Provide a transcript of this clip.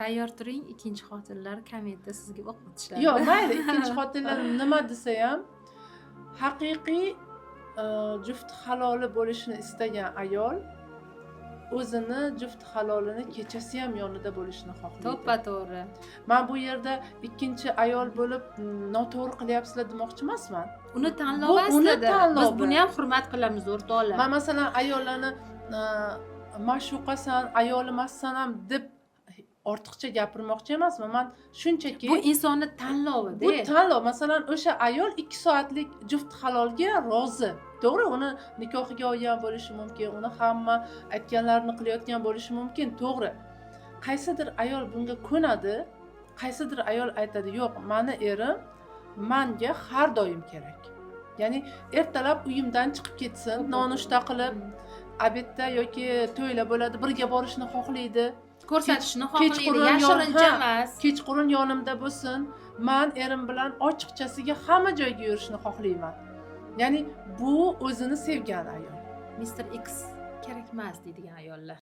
Tayyor turing, ikkinchi xotinlar kommentda sizga o'q otishadi. Yo'q, mayli, ikkinchi xotinlar nima desa ham, haqiqiy juft haloli bo'lishini istagan ayol o'zini juft halolini kechasi ham yonida bo'lishini xohlaydi. To'ppa to'g'ri. Man bu yerda ikkinchi ayol bo'lib, noto'g'ri qilyapsizlar demoqchi emasman. Uni tanlovi Bu uni aslida. Biz tanlovi. buni ham hurmat qilamiz, o'rtoqlar. Man, masalan, ayollarni ma'shuqasan, ayol emassan ham deb ortiqcha gapirmoqchi emasman. Man shunchaki Bu insonni tanlovida. Bu tanlov. Masalan, o'sha ayol 2 soatlik juft halolga rozi, to'g'ri, uni nikohiga olgan bo'lishi mumkin, uni hamma aytganlarini qilayotgan bo'lishi mumkin, to'g'ri. Qaysidir ayol bunga ko'nadi, qaysidir ayol aytadi: "Yo'q, mani erim manga har doim kerak, ya'ni ertalab uyimdan chiqib ketsin, nonushta qilib, обед da yoki to'ylar bo'ladi, birga borishni xohlaydi." Ko'rsatishni xohlaydi, Kechqurun yashirincha ha, emas. Kechqurun yonimda bo'lsin, man erim bilan ochiqchasiga hamma joyga yurishni xohlayman. Ya'ni bu o'zini sevgan ayol. Mister X kerak emas deydigan ayollar.